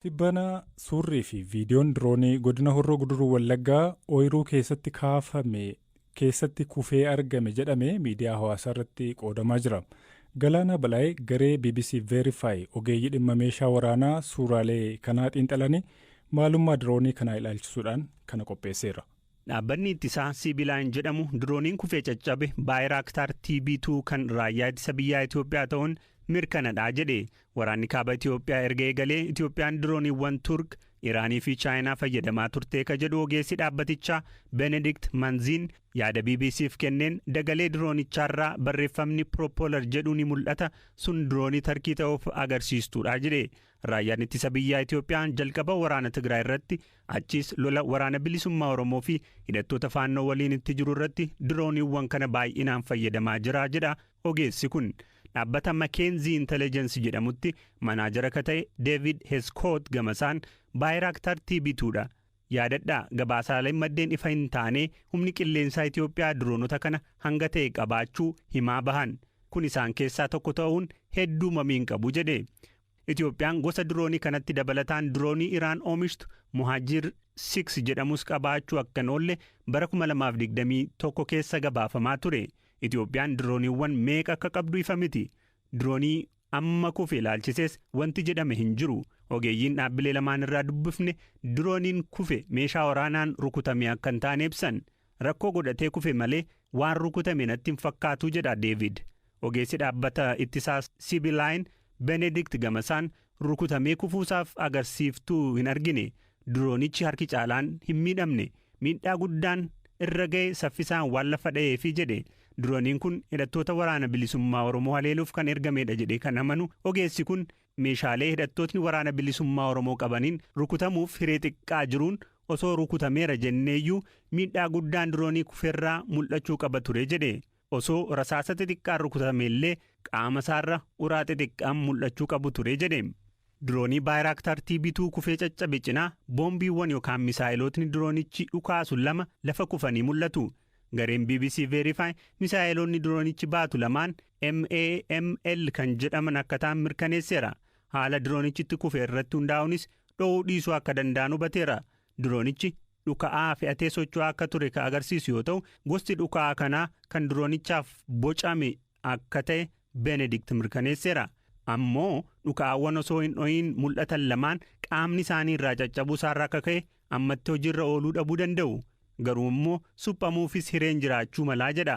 Tibbana suurrii fi viidiyoon diroonii godina Horroo Guduruu Wallaggaa ooyiruu keessatti kaafame keessatti kufee argame jedhame miidiyaa hawaasaa irratti qoodamaa jira. Galaanaa Balaayee garee BBC Verify ogeeyyii dhimma meeshaa waraanaa suuraalee kanaa xiinxalanii maalummaa diroonii kanaa ilaalchisuudhaan kana qopheesseera. Dhaabbanni ittisaa Siibilaan jedhamu dirooniin kufee caccabe Baayiraaktaar TB2 kan raayyaa ittisa biyyaa Itoophiyaa ta'uun mirkanadha jedhe. Waraanni kaaba Itoophiyaa erga eegalee Itoophiyaan dirooniiwwan Turk, Iraanii fi Chaayinaa fayyadamaa turtee ka jedhu ogeessi dhaabbatichaa Benedict Manziin yaada BBCf kenneen, dagalee diroonichaarraa barreeffamni "propeller" jedhu ni mul'ata, sun diroonii Tarkii ta'uuf agarsiistuudha jedhe. Raayyaan ittisa biyyaa Itoophiyaan jalqaba waraana Tigraay irratti, achis lola Waraana Bilisummaa Oromoo fi hidhattoota Faannoo waliin itti jiru irratti dirooniiwwan kana baay'inaan fayyadamaa jira jedha ogeessi kun. Dhaabbata Mackenzie Intelligence jedhamutti manaajara ka ta'e David Heskoot gamasaan Baayiraaktar TB2dha. Yaadadhaa, gabaasaaleen maddeen ifa hin taane humni qilleensaa Itoophiyaa diroonota kana hanga ta'e qabaachuu himaa bahan. Kun isaan keessaa tokko ta'uun hedduu mamii hin qabu jedhe. Itoophiyaan gosa diroonii kanatti dabalataan diroonii Iraan oomishtu Muhaajir 6 jedhamus qabaachuu akka hin oolle bara 2021 keessa gabaafamaa ture. Itoophiyaan dirooniiwwan meeqa akka qabdu ifa miti. Diroonii amma kufe ilaalchisees wanti jedhame hin jiru. Ogeeyyiin dhaabbilee lamaan irraa dubbifne dirooniin kufe meeshaa waraanaan rukutame akka hin taane ibsan. Rakkoo godhatee kufe malee waan rukutame natti hin fakkaatu jedha Deevid. Ogeessi dhaabbata ittisaa Sibilaayin Benedict gamasaan rukutamee kufuusaaf agarsiiftuu hin argine. Diroonichi harki caalaan hin miidhamne. Miidhaa guddaan irra ga'e saffisaan waan lafa dha'eefi jedhe. Dirooniin kun hidhattoota Waraana Bilisummaa Oromoo haleeluuf kan ergamedha jedhee kan amanu ogeessi kun, meeshaalee hidhattootni Waraana Bilisummaa Oromoo qabaniin rukutamuuf hiree xiqqaa jiruun osoo rukutameera jenneeyyuu miidhaa guddaan diroonii kufeerraa mul'achuu qaba ture jedhe. Osoo rasaasa xixiqqaan rukutame illee qaama isaarra uraa xixiqqaan mul'achuu qabu ture jedhe. Diroonii Baayiraaktaar TB2 kufee caccabe cinaa boombiiwwan yookaan misaayilootni diroonichi dhukaasu lama lafa kufanii mul'atu. Gareen BBC Verify misaayiloonni diroonichi baatu lamaan MAML kan jedhaman akka ta'an mirkaneesseera. Haala diroonichitti kufe irratti hundaa'uunis dho'uu dhiisuu akka danda'an hubateera. Diroonichi dhuka'aa fe'atee socho'aa akka ture kan agarsiisu yoo ta'u, gosti dhuka'aa kanaa kan diroonichaaf bocame akka ta'e Benedict mirkaneesseera. Ammoo dhuka'aawwan osoo hin dho'iin mul'atan lamaan qaamni isaanii irraa caccabuu isaarraa akka ka'e ammatti hojiirra ooluu dhabuu danda'u. Garuu immoo suphamuufis hireen jiraachuu malaa jedha.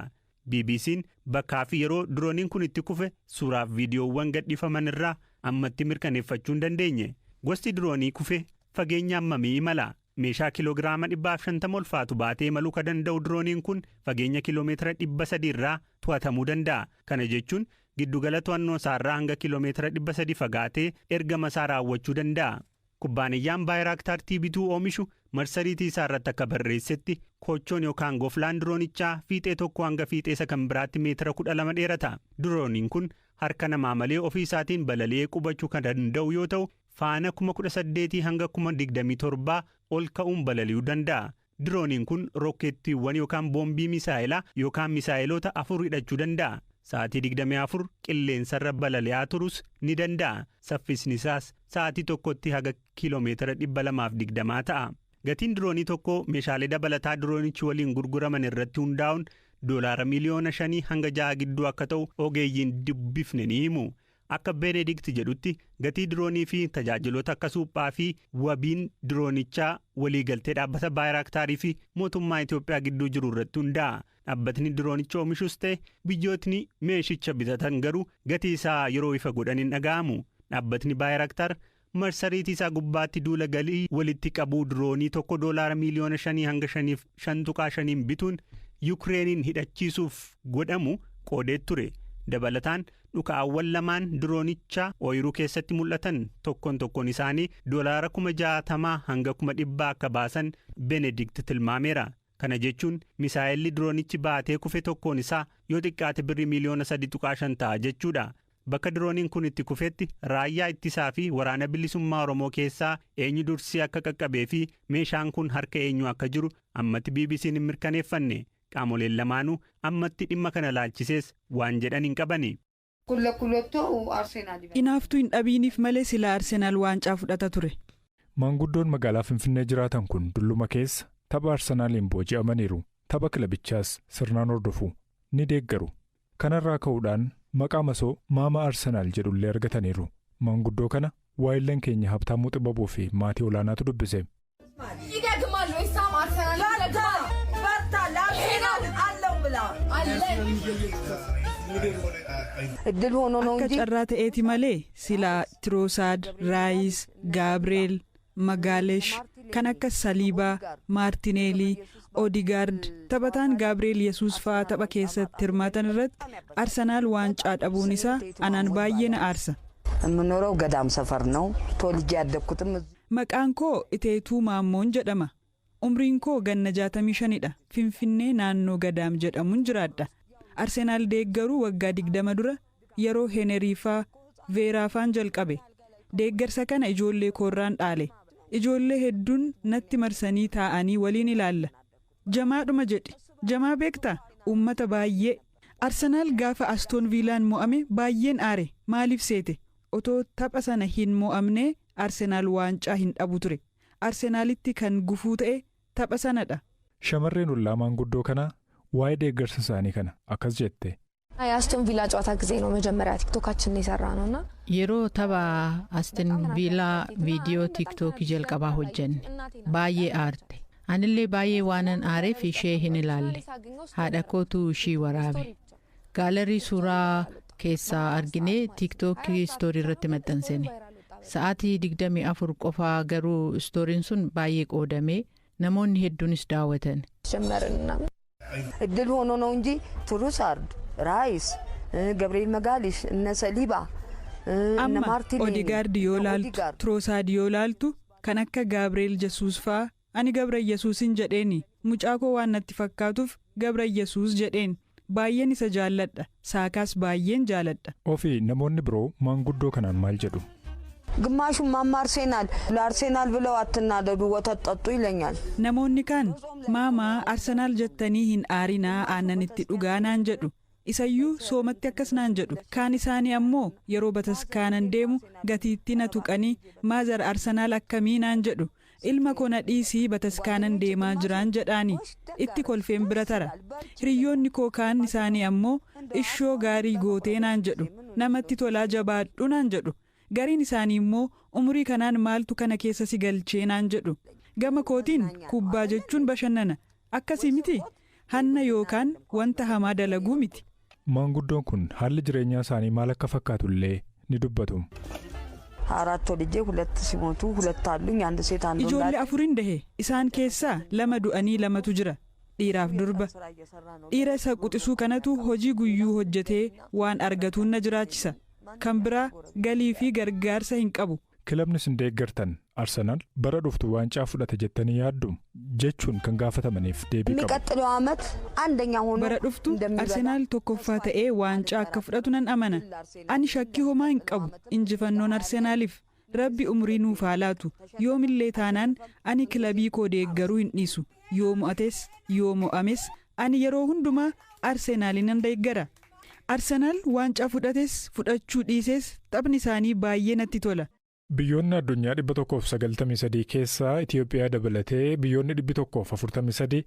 BBC'n bakkaa fi yeroo dirooniin kun itti kufe suuraaf viidiyoowwan gadhiifaman irraa ammatti mirkaneeffachuu hin dandeenye. Gosti diroonii kufe fageenya hammamii imala? Meeshaa kiiloogiraama 150 ulfaatu baatee imaluu ka danda'u dirooniin kun fageenya kiiloomeetira 300 irraa to'atamuu danda'a. Kana jechuun giddugala to'annoo isaarraa hanga kiiloomeetira 300 fagaatee ergama isaa raawwachuu danda'a. Kubbaaniyyaan Baayiraaktaar TB2 oomishu marsariitii isaa irratti akka barreessetti, kochoon yookaan goflaan diroonichaa fiixee tokko hanga fiixee isa kan biraatti meetira 12 dheerata. Dirooniin kun harka namaa malee ofii isaatiin balali'ee qubachuu kan danda'u yoo ta'u, faana 18,000 hanga 27,000 ol ka'uun balali'uu danda'a. Dirooniin kun rokkeettiiwwan yookaan boombii misaa'ilaa yookaan misaa'iloota afur hidhachuu danda'a. Sa'aatii 24 qilleensarra balali'aa turus ni danda'a. Saffisni isaas sa'aatii tokkotti haga kiiloomeetira 220 ta'a. Gatiin diroonii tokkoo meeshaalee dabalataa diroonichi waliin gurguraman irratti hundaa'uun doolaara miliyoona 5 hanga 6 gidduu akka ta'u ogeeyyiin dubbifne ni himu. Akka Benedict jedhutti, gatii diroonii fi tajaajiloota akka suphaa fi wabiin diroonichaa waliigaltee dhaabbata Baayiraaktaarii fi mootummaa Itoophiyaa gidduu jiru irratti hundaa'a. Dhaabbatni diroonicha oomishus ta'e biyyootni meeshicha bitatan garuu gatii isaa yeroo ifa godhan hin dhaga'amu. Dhaabbatni Baayiraaktaar marsariitii isaa gubbaatti duula galii walitti qabuu diroonii tokko doolaara miliyoona 5 hanga 5.5n bituun Yukireeniin hidhachiisuuf godhamu qoodee ture. Dabalataan dhuka'aawwan lamaan diroonichaa ooyiruu keessatti mul'atan tokkoon tokkoon isaanii doolaara 60,000 hanga 100,000 akka baasan Benedict tilmaameera. Kana jechuun misaa'elli diroonichi baatee kufe tokkoon isaa yoo xiqqaate birrii miliyoona 3.5 ta'a jechuudha. Bakka dirooniin kun itti kufetti raayyaa ittisaa fi Waraana Bilisummaa Oromoo keessaa eenyu dursii akka qaqqabee fi meeshaan kun harka eenyu akka jiru ammatti BBC'n hin mirkaneeffanne. Qaamoleen lamaanuu ammatti dhimma kana laalchisees waan jedhan hin qabani. Inaaftuu hin dhabiiniif malee silaa Arsenaal waancaa fudhata ture. Maanguddoon magaalaa Finfinnee jiraatan kun dulluma keessa tapha Arsenaaliin booji'amaniiru. Tapha kilabichaas sirnaan hordofu, ni deeggaru. Kanarraa ka'uudhaan maqaa masoo Maama Arsenaal jedhullee argataniiru. Maanguddoo kana waayillan keenya Habtaamuu Xibabuu fi maatii olaanaatu dubbise. ይደግማል ዌስትሃም አርሰናል ይደግማል። በርታ ለአርሴናል አለው ብለዋል። አለን። እድል ሆኖ ነው Akka እንጂ carraa ta'eeti malee silaa Tiroosaad, Raayis, Gaabri'eel, Magaalesh kan akka Saliibaa, Maartineelii, Odigaard taphataan Gaabri'eel Yesuus fa'aa tapha keessatti hirmaatan irratti Arsenaal waancaa dhabuun isaa anaan baay'ee na aarsa. የምኖረው ገዳም ሰፈር ነው። ተወልጄ ያደግኩትም እዚሁ። Maqaan koo Iteetuu Maammoon jedhama. Umriin koo ganna 65dha. Finfinnee naannoo Gadaam jedhamuun jiraadha. Arsenaal deeggaruu waggaa 20 dura yeroo Heneriifaa Veeraafaan jalqabe. Deeggarsa kana ijoollee koorraan dhaale. Ijoollee hedduun natti marsanii taa'anii waliin ilaalla. Jamaadhuma jedhi. Jamaa beektaa? Uummata baay'ee. Arsenaal gaafa Astoon Viilaan mo'ame baay'een aare. Maaliif seete? Otoo tapha sana hin mo'amnee Arsenaal waancaa hin dhabu ture. Arsenaalitti kan gufuu ta'e tapha sanadha. Shamarreen ollaa maanguddoo kanaa waa'ee deeggarsa isaanii kana akkas jette. የአስቶን ቪላ ጨዋታ ጊዜ ነው መጀመሪያ ቲክቶካችንን የሰራ ነው እና Yeroo tapha Aston Viilaa viidiyoo Tiiktookii jalqabaa hojjenne baay'ee aarte. Anillee baay'ee waanan aareef ishee hin ilaalle. Haadha kootu ishii waraabe. Gaalarii suuraa keessaa arginee Tiiktookii istoorii irratti maxxansine. Sa'aatii 24 qofaa garuu istooriin sun baay'ee qoodamee namoonni hedduunis daawwatan. ጀመርን ምናምን እድል ሆኖ ነው እንጂ ትሩሳርድ፣ ራይስ፣ ገብርኤል መጋሊሽ፣ እነ ሰሊባ፣ እነ Amma ማርቲኔሊ፣ Odigaard yoo እነ laaltu, ኦዲጋርድ Tiroosaad yoo laaltu, kan akka Gaabri'eel Yesuus fa'aa ani Gabra Yesuusin jedheeni mucaa koo waan natti fakkaatuuf Gabra Yesuus jedheen baay'een isa jaalladha. Saakaas baay'een jaaladha. Ofii namoonni biroo maanguddoo kanaan maal jedhu? ግማሹ ማማ አርሴናል ለአርሴናል ብለው አትናደዱ ወተት ጠጡ ይለኛል። Namoonni kaan maamaa Arsenaal jettanii hin aarinaa aannan itti dhugaa naan jedhu. Isayyuu soomatti akkas naan jedhu. Kaan isaanii ammoo yeroo bataskaanan deemu gatiitti na tuqanii mother Arsenaal akkamii naan jedhu. Ilma koo na dhiisii bataskaanan deemaa jiraan jedhaani itti kolfeen bira tara. Hiriyoonni koo kaan isaanii ammoo ishoo gaarii gootee naan jedhu. Namatti tolaa jabaadhu naan jedhu. Gariin isaanii immoo umurii kanaan maaltu kana keessa si galchee naan jedhu. Gama kootiin kubbaa jechuun bashannana. Akkasii miti hanna yookaan wanta hamaa dalaguu miti. Maanguddoon kun haalli jireenyaa isaanii maal akka fakkaatu illee ni dubbatu. አራት ወልጄ ሁለት ሲሞቱ ሁለት አሉኝ አንድ ሴት አንድ ወንድ Ijoollee አለ። afurin dahe isaan keessaa lama du'anii lamatu jira. Dhiiraaf durba. Dhiira isa quxisuu kanatu hojii guyyuu hojjetee waan argatuun na jiraachisa. Kan biraa galii fi gargaarsa hin qabu. Kilabni isin deeggartan Arsenaal bara dhuftu waancaa fudhata jettanii yaaddu jechuun kan gaafatamaniif deebii qabu. የሚቀጥለው ዓመት አንደኛ ሆኖ Bara dhuftu እንደሚበላ Arsenaal tokkoffaa ta'ee waancaa akka fudhatu nan amana. Ani shakkii homaa hin qabu. Injifannoon Arsenaaliif. Rabbi umurii nuuf haa laatu. Yoomillee taanaan ani kilabii koo deeggaruu hin dhiisu. Yoo mo'ates yoo mo'ames ani yeroo hundumaa Arsenaalin nan deeggara. Arsenaal waancaa fudhates fudhachuu dhiises taphni isaanii baay'ee natti tola. Biyyoonni addunyaa 193 keessaa Itiyoophiyaa dabalatee biyyoonni 143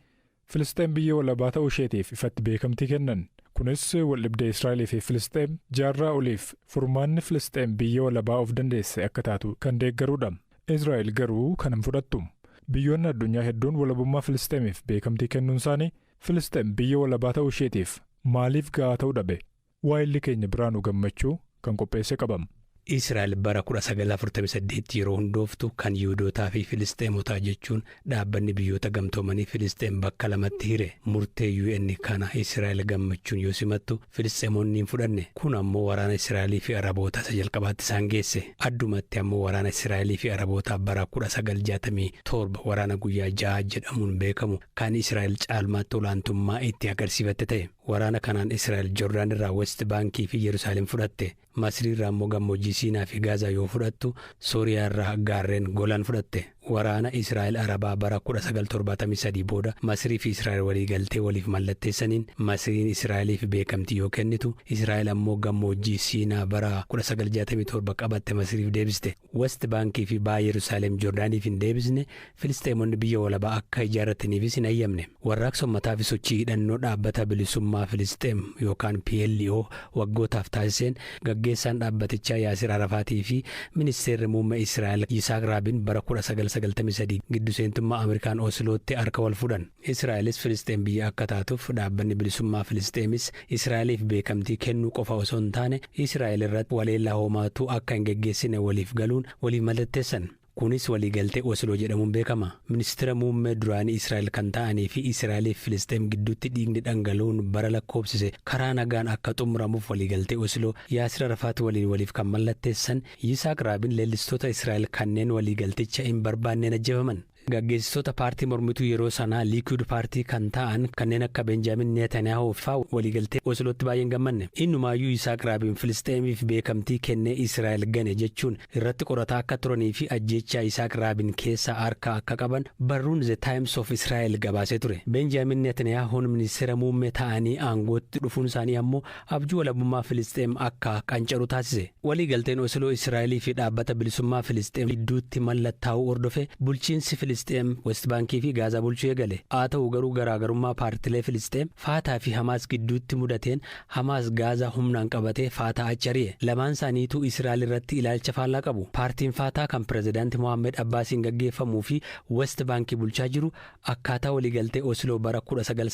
Filisxeem biyya walabaa ta'uu isheetiif ifatti beekamtii kennan. Kunis waldhibdee Israa'elii fi Filisxeem jaarraa oliif furmaanni Filisxeem biyya walabaa of dandeesse akka taatu kan deeggarudha. Israa'el garuu kan hin fudhattu. Biyyoonni addunyaa hedduun walabummaa Filisxeemiif beekamtii kennuun isaanii Filisxeem biyya walabaa ta'uu isheetiif maaliif gahaa ta'uu dhabe? Waayilli keenya Biraanuu Gammachuu kan qopheesse qabama. Israa'el bara 1948 yeroo hundooftu kan Yihuudootaa fi Filisxeemotaa jechuun dhaabbanni biyyoota gamtoomanii Filisxeem bakka lamatti hire. Murtee UN kana Israa'el gammachuun yoo simattu Filisxeemonni hin fudhanne. Kun ammoo waraana Israa'elii fi Araboota isa jalqabaatti isaan geesse. Addumatti ammoo waraana Israa'elii fi Arabootaa bara 1967 waraana guyyaa 6 jedhamuun beekamu kan Israa'el caalmaatti olaantummaa itti agarsiifatte ta'e. Waraana kanaan Israa'el Joordaan irraa West Baankii fi Yerusaalem fudhatte. Masrii irraa immoo gammoojjii Siinaa fi Gaazaa yoo fudhattu, Sooriyaa irraa gaarreen Golaan fudhatte. Waraana Israa'el Arabaa bara 1973 booda Masrii fi Israa'el waliigaltee waliif mallatteessaniin Masriin Israa'eliif beekamtii yoo kennitu, Israa'el ammoo gammoojjii Siinaa bara 1967 qabatte Masriif deebiste. West Baankii fi Baha Yerusaalem Joordaaniif hin deebisne, Filisxeemonni biyya walabaa akka ijaarrataniifis hin ayyamne. Warraaqsa uummataa fi sochii hidhannoo dhaabbata bilisummaa Filisxeem yookaan PLO waggootaaf taasiseen gaggeessaan dhaabbatichaa Yaasir Arafaatii fi ministeerri muummee Israa'el Yisaaq Raabin bara 1993 giddu seentummaa Ameerikaan Oslootti harka wal fuudhan. Israa'elis Filisxeem biyya akka taatuuf, dhaabbanni bilisummaa Filisxeemis Israa'eliif beekamtii kennuu qofa osoo hin taane Israa'el irratti waleellaa homaatu akka hin geggeessine waliif galuun waliif mallatteessan. Kunis waliigaltee Osloo jedhamuun beekama. Ministeera muummee duraanii Israa'el kan ta'anii fi Israa'eliif Filisxeem gidduutti dhiigni dhangala'uun bara lakkoofsise karaa nagaan akka xumuramuuf waliigaltee Osloo Yaasir Arafaat waliin waliif kan mallatteessan Yisaaq Raabin leellistoota Israa'el kanneen waliigalticha hin barbaanneen ajjeefaman. Gaggeessitoota paartii mormituu yeroo sanaa Liikuud Paartii kan ta'an kanneen akka Benjaamin Netanyaahuu fa'aa waliigaltee Oslootti baay'een hin gammanne. Innumaayyuu Yisaaq Raabin Filisxeemiif beekamtii kennee Israa'el gane jechuun irratti qorataa akka turanii fi ajjeechaa Yisaaq Raabin keessaa harka akka qaban barruun The Times of Israel gabaasee ture. Benjaamin Netanyaahuun ministeera muummee ta'anii aangootti dhufuun isaanii ammoo abjuu walabummaa Filisxeem akka qancaru taasise. Waliigalteen Osloo Israa'elii fi dhaabbata bilisummaa Filisxeem gidduutti mallattaa'uu hordofe bulchiinsi Filisxeem West Baankii fi Gaazaa bulchuu eegale. Haa ta'u garuu, garaagarummaa paartilee Filisxeem Faataa fi Hamaas gidduutti mudateen Hamaas Gaazaa humnaan qabatee Faataa achi ari'e. Lamaan isaaniituu Israa'el irratti ilaalcha faallaa qabu. Paartiin Faataa kan pirezidaantii Mohaammed Abbaasiin gaggeeffamuu fi West Baankii bulchaa jiru akkaataa waliigaltee Osloo bara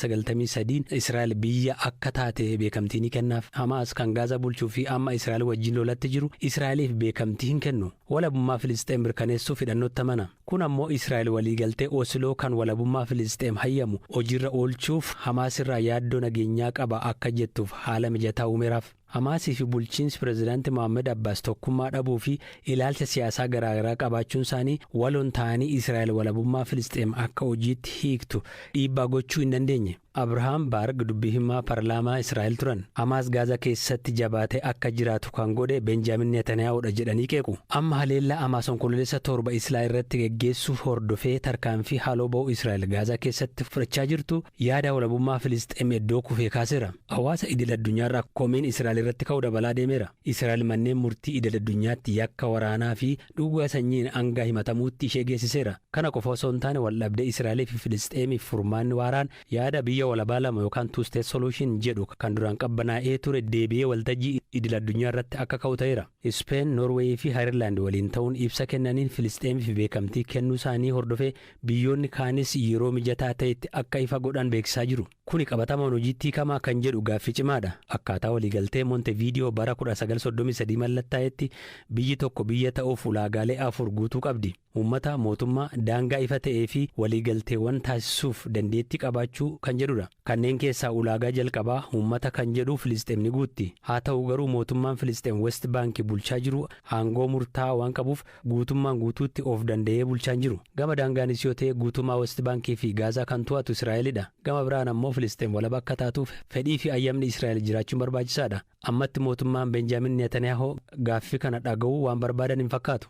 1993 Israa'el biyya akka taate beekamtii ni kennaaf. Hamaas kan Gaazaa bulchuu fi amma Israa'el wajjin lolatti jiru Israa'eliif beekamtii hin kennu. Walabummaa Filisxeem mirkaneessuuf hidhannootti amana. Kun ammoo Israa'el waliigaltee Osloo kan walabummaa Filisxeem hayyamu hojiirra oolchuuf Hamaas irraa yaaddoo nageenyaa qaba akka jettuuf haala mijataa uumeeraaf. Hamaasii fi bulchiinsi pirezidaantii Mohaammed Abbaas tokkummaa dhabuu fi ilaalcha siyaasaa garaagaraa qabaachuun isaanii waloon ta'anii Israa'el walabummaa Filisxeem akka hojiitti hiiktu dhiibbaa gochuu hin dandeenye. Abrahaam Baarg dubbii himaa paarlaamaa Israa'el turan. Hamaas Gaazaa keessatti jabaatee akka jiraatu kan godhe Benjaamin Netanyaa'uudha jedhanii qeequ. Amma haleellaa Hamaas Onkololeessa 7 Israa'el irratti geggeessuuf hordofee tarkaanfii haaloo ba'uu Israa'el Gaazaa keessatti fudhachaa jirtu yaada walabummaa Filisxeem iddoo kufee kaaseera. Hawaasa idil addunyaarraa komiin Israa'el irratti ka'uu dabalaa deemeera. Israa'el manneen murtii idil addunyaatti yakka waraanaa fi duguuggaa sanyiin hanga himatamuutti ishee geessiseera. Kana qofa osoo hin taane, waldhabdee Israa'elii fi Filisxeemiif furmaanni waaraan yaada biyya walabaa lama yookaan two state solution jedhu kan duraan qabbanaa'ee ture deebi'ee waltajjii idil addunyaa irratti akka ka'u ta'eera. Ispeen, Noorweeyii fi Ayirlaand waliin ta'uun ibsa kennaniin Filisxeemiif beekamtii kennuu isaanii hordofee biyyoonni kaanis yeroo mijataa ta'etti akka ifa godhan beeksisaa jiru. Kuni qabatamaan hojiitti hiikamaa kan jedhu gaaffii cimaadha. Akkaataa waliigaltee Monteviidiyoo bara 1933 mallattaa'etti biyyi tokko biyya ta'uuf ulaagaalee afur guutuu qabdi. Uummata, mootummaa, daangaa ifa ta'ee fi waliigalteewwan taasisuuf dandeettii qabaachuu kan jedhudha. Kanneen keessaa ulaagaa jalqabaa uummata kan jedhu Filisxeem ni guutti. Haa ta'u garuu, mootummaan Filisxeem West Baankii bulchaa jiru aangoo murtaa'aa waan qabuuf guutummaan guutuutti of danda'ee bulchaa jiru. Gama daangaanis yoo ta'e guutummaa West Baankii fi Gaazaa kan to'atu Israa'elidha. Gama biraan ammoo Filisxeem walaba akka taatuuf fedhii fi ayyamni Israa'el jiraachuun barbaachisaadha. Ammatti mootummaan Benjaamin Netanyaahoo gaaffii kana dhaga'uu waan barbaadan hin fakkaatu.